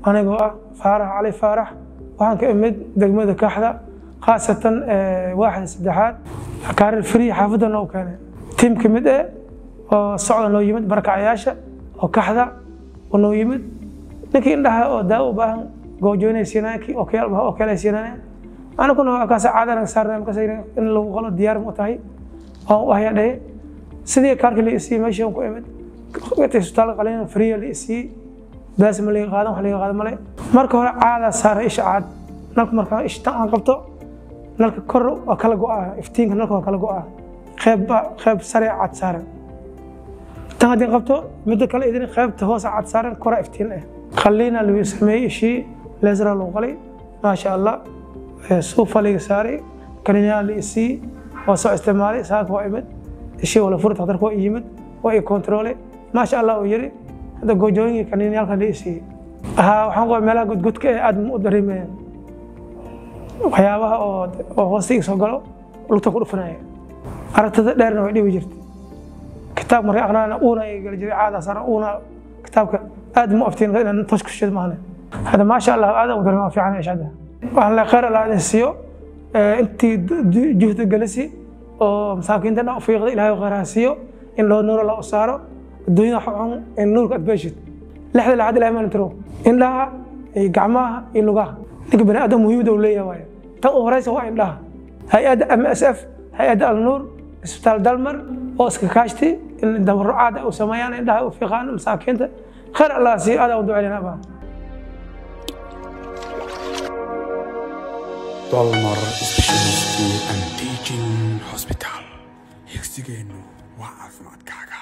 Anigoo ah Faarax Cali Faarax, waxaan ka imid degmada Kaxda, khaasatan waaxda saddexaad. Kaarar free xaafadda noo keenay tiim ka mid eh oo socda noo yimid, barakacayaasha oo Kaxda oo noo yimid. Ninkii indhaha oo daawo u baahan goojoynay siinayaan, kii okeyaal baha okeelay siinayaan. Aniguna waa kaas caadana saarnay, markaas in lagu qalo diyaar ma u tahay waan u ahyaa dhahe. Sidii kaarka la isiiyey meeshaan ku imid isbitaalka, qalin free la isiiyey, baas ma laga qaadan, wax laga qaadan male. Marka hore caadaa saaray isha, caad nalka markaa ishta aan qabto nalka kor waa kala go'aa, iftiinka nalka waa kala go'aa, qeyb qeyb sare cad saaran. Tan haddii qabto midda kale idin qeybta hoose cad saaran, kora iftiin ah. Qalliina lagu sameeyey ishii, leesra lagu qalay, maasha Allah. Suufa laga saaray, kaniinyaa la isiiyey, waa soo isticmaalay. Saaka waa imid, ishii waa la furay, dhakhtarka waa yimid, waa i kontroole, maasha Allah uu yiri. Hadda goojooyinkii kaniinyaalka la isiiyey haa, waxaan qabaa meelaha godgodka ee aad u dareemayaan waxyaabaha oo hoosta iga soo galo, lugta ku dhufanaya. Aragtida dheerna way dhibi jirtay. Kitaab markay aqrinaana uuna iga geli jiray, caadaa saaran uuna, kitaabka aad mu aftiin inaan toos ku shido maahane. Hadda maasha Allah aad u dareema fiican isha. Hadda waxaan la khayr Allah idin siiyo intii juhdi gelisi oo masaakiinta dhan u fiiqda, Ilaahay khayr ha siiyo, in loo nuuro la u saaro adduunyada xun, in nuurka aad beeshid lixda lacad Ilaahay maalin tiro indhaha iyo gacmaha iyo lugaha. Ninka bani aadam muhiimada uu leeyahay waaye, tan u horeysa waa indhaha. Hay-adda MSF, hay-adda Alnuur, isbitaal Dalmar oo iska kaashti in tabarucaad u sameeyaan, indhaha u fiiqaan masaakiinta, khayr Allah siiyo, aad u duceynaa baa. Dalmar Specialist and Teaching Hospital, higsigeennu waa caafimaadkaaga.